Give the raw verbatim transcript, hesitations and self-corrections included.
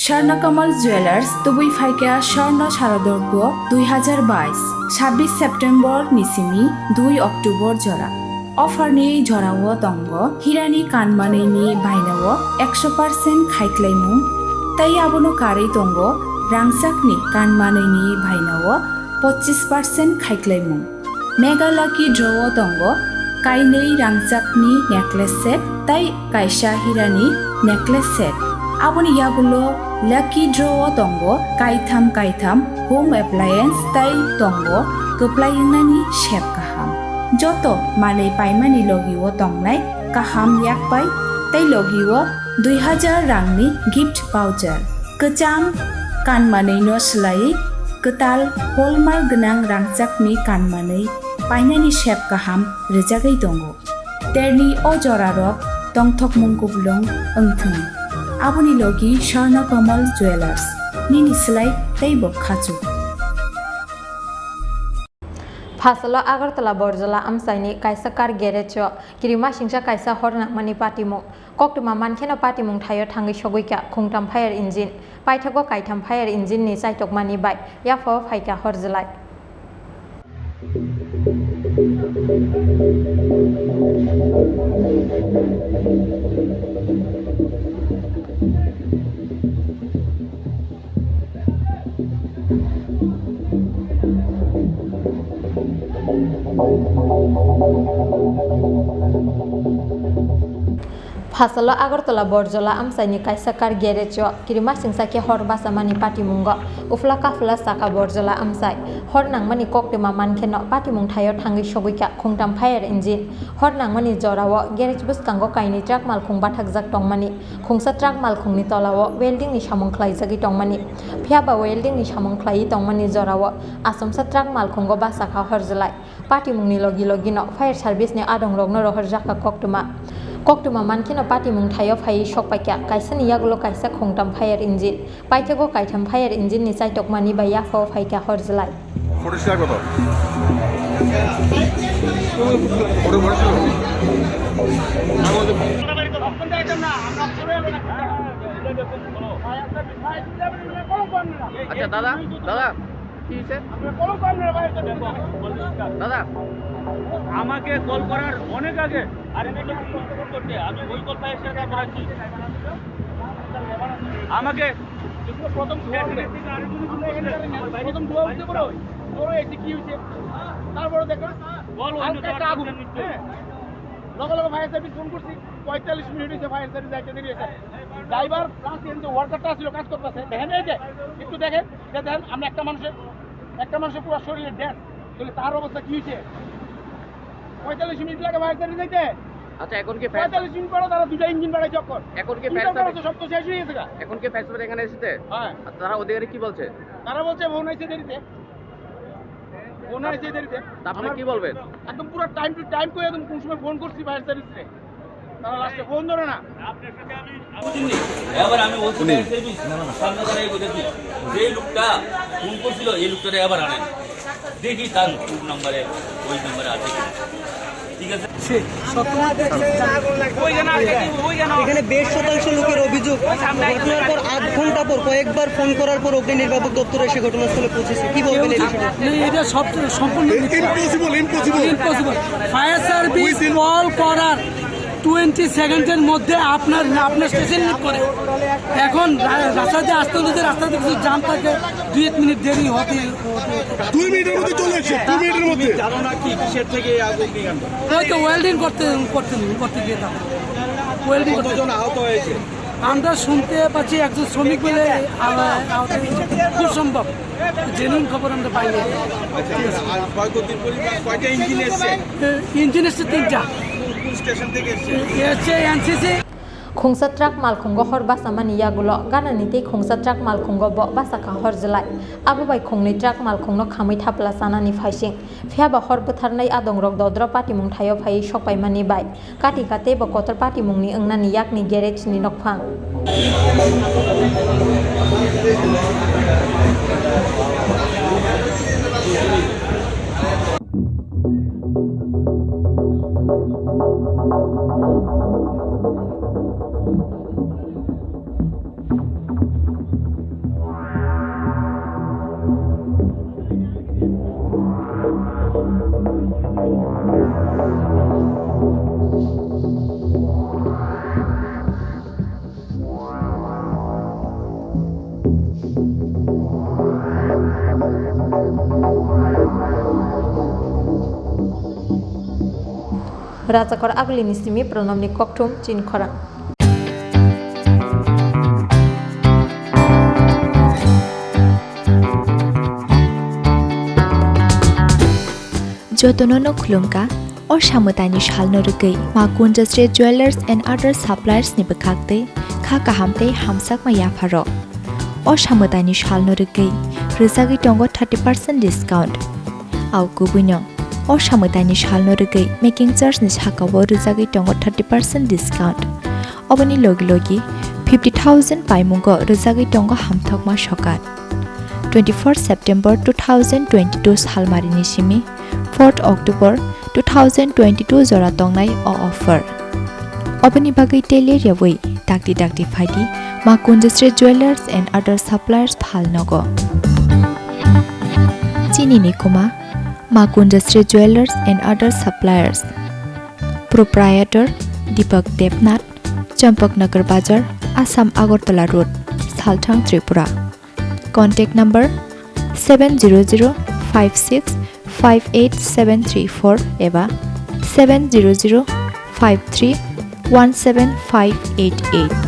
Swarna Kamal Jewelers, tubui phaikha Swarna Sharadorgo dui hazar bais, sabbish September ni simi dui October jora. Offer ni jorao tongo hirani kanmanwi ni bainao ekso percent khaiklaimung, tei abono karwi tongo rangchakni kanmanwi ni bainao pochis percent khaiklaimung. Mega Lucky Draw o tongo kainwi rangchakni necklace set tei kaisa hirani necklace set. Aboni yagulo Lucky Draw o tongo kaitham kaitham home appliance tei tongo kwplai wngnani sep kaham. Joto manwi paimani logi o tongnai kaham yakpai tei logi o dui hazar rangni gift voucher. Kwcham kanmanwi no swlaiwi kwtal hallmark gwnang rangchakni kanmanwi painani sep kaham rwjagwi tongo. Terni o jorarok tongthokmung kuplung wngthung. Aboni logi Swarna Kamal Jewelers, nini swlai teibo khachuk. Phasalo Agartala Borjola amchaini kaisa car garage o kirimasingcha kaisa hor nangmani patimung. Koktwma mankheno patimung thaio thangwi sogwikha khungtam fire engine. Paithago kaitham fire engine ni chaitokmani bai yaphao phaikha hor jwlai. Phasalo Agartala Borjola amchaini kaisa car garage o kirimasingcha khe hor bachamani patimungo uphla kaphla saka Borjola amchai. Hor nangmani koktwma mankheno patimung thaio thangwi sogwikha khungtam fire engine. Hor nangmani jorao garage bwskango kainwi truck malkhung bathakjak tongmani, khungsa truck malkhungni tolao welding ni samung khlaijagwi tongmani. Phiyaba welding ni samung khlaiwi tongmani jorao achomsa truck malkhungo bachakha hor jwlai. Patimungni logi logino fire service ni adongrokno rohorjakha koktwma. Koktwma mankheno patimung thaio phaiwi sokpaikha kaisani yagulo kaisa khungtam fire engine. Paithago kaitham fire engine ni chaitokmani bai yaphao phaikha hor jwlai. পঁচিশ টাকা কত? ওটা পড়েছিল? আচ্ছা দাদা, দাদা, কি হয়েছে? দাদা, আমাকে কল করার অনেক আগে আরেকজন ফোন করতে, আমি ওই কল পাই সেটা করাচ্ছি। আমাকে প্রথম ধোয়া উঠে, প্রথম ধোয়া উঠে বলো, বলো এসে কি হয়েছে? তারপরে দেখো, বল, অন্য হালকা একটা আগুন। হ্যাঁ। লগে লগে ফায়ার সার্ভিস ফোন করছি, পঁয়তাল্লিশ মিনিট হয়েছে ফায়ার সার্ভিস একটা দেরি হয়েছে। ড্রাইভার প্লাস এর যে ওয়ার্কারটা ছিল কাজ করতেছে, দেখেন এই যে, একটু দেখেন, যে দেখেন আমরা একটা মানুষের, একটা মানুষের পুরো শরীরে ড্যান্স, তাহলে তার অবস্থা কি হয়েছে? পঁয়তাল্লিশ মিনিট লাগে ফায়ার সার্ভিস যাইতে। আচ্ছা, এখন কি ফায়ার পঁয়তাল্লিশ মিনিট পরে তারা দুইটা ইঞ্জিন বাড়াই চক্কর। এখন কি ফায়ার সার্ভিস? সব তো শেষ হয়ে গেছে গা। এখন কি ফায়ার সার্ভিস এখানে এসেছে? হ্যাঁ। আর তারা ওদের কি বলছে? তারা বলছে ফোন আইছে দেরিতে। ফোন আইছে দেরিতে। তা আপনি কি বলবেন? একদম পুরো টাইম টু টাইম করে একদম কোন সময় ফোন করছি ফায়ার সার্ভিসে। তারা লাস্টে ফোন ধরে না। এবার আমি বলছি, ফায়ার সার্ভিস, সামনে দাঁড়াই বলেছি, যে লোকটা ফোন করছিল, এই লোকটারে আবার আনেন। দেখি তার কোন নাম্বারে, ওই নাম্বারে আছে কিনা। ঠিক আছে? এখানে বেশ শতাংশ লোকের অভিযোগ, ঘটনার পর আধ ঘন্টা পর কয়েকবার ফোন করার পর অগ্নি নির্বাপক দপ্তর এসে ঘটনাস্থলে পৌঁছেছে। কি বলবেন এই বিষয়ে? না, এটা সব সম্পূর্ণ মিথ্যা। Impossible, impossible. Impossible. Fire service call করার টোয়েন্টি সেকেন্ডের মধ্যে আপনার, আপনার স্টেশন লিভ করে। এখন রা-, রাস্তা দিয়ে আসতে হলে যে রাস্তাতে কিছু জাম থাকে, দুই এক মিনিট দেরি হতে, হতে, হতে। দুই মিনিটের মধ্যে চলে এসছে, দুই মিনিটের মধ্যে। জানো না কি কিসের থেকে এই আগুন নিয়ে আনবে? ওই তো ওয়েল্ডিং করতে, করতে, করতে গিয়ে তখন। ওয়েল্ডিং করতে। কতজন আহত হয়েছে? আমরা শুনতে পাচ্ছি একজন শ্রমিক বলে, আ-, আহত হয়েছে। খুব সম্ভব। জেনুইন খবর আমরা পাইনি। আচ্ছা, আর ক্ষয়ক্ষতির পরিমাণ কয়টা ইঞ্জিন এসছে? এ, ইঞ্জিন এসছে তিনটা। কোন স্টেশন থেকে এসছে? এসছে NCC. Khungsa truck malkhungo hor bachamani yagulo ganani tei khungsa truck malkhungo bo bachakha hor jwlai. Abo bai khungni truck malkhungno khamwi thapla chanani phaising. Phiyaba hor bwtharnai adongrok dodro patimung thaio phaiwi sokpaimani bai. Kati kate bo kotor patimungni wngnani yakni garage ni nokphang. Rajakor Agulini simi Pranamni kokthum chin khorang. Jotono no khulumkha, o samwtaini salno rwgwi Ma Kunjasri Jewellers and Other Suppliers ni bwkhak tei kha kaham tei hamjakma yapharo. O samwtaini salno rwgwi rwjagwi tongo thirty percent discount. Au kubuino, o samwtaini salno rwgwi making charge ni sakao rwjagwi tongo thirty percent discount. Oboni logi logi fifty thousand paimungo rwjagwi tongo hamthokma sokat. Twenty-four September two thousand twenty-two salmarini simi fourth October two thousand twenty-two jora tongnai o offer. Oboni bagwi tei ler yawi dakti dakti phaidi Ma Kunjasri Jewellers and Other Suppliers phalnogo. Chini ni kuma Ma Kunjasri Jewellers and Other Suppliers. Proprietor Deepak Debnath, Champaknagar Bazar, Assam Agartala Road, Salthang, Tripura. Contact number seven zero zero five six five eight seven three four eba seven zero zero five three one seven five eight eight.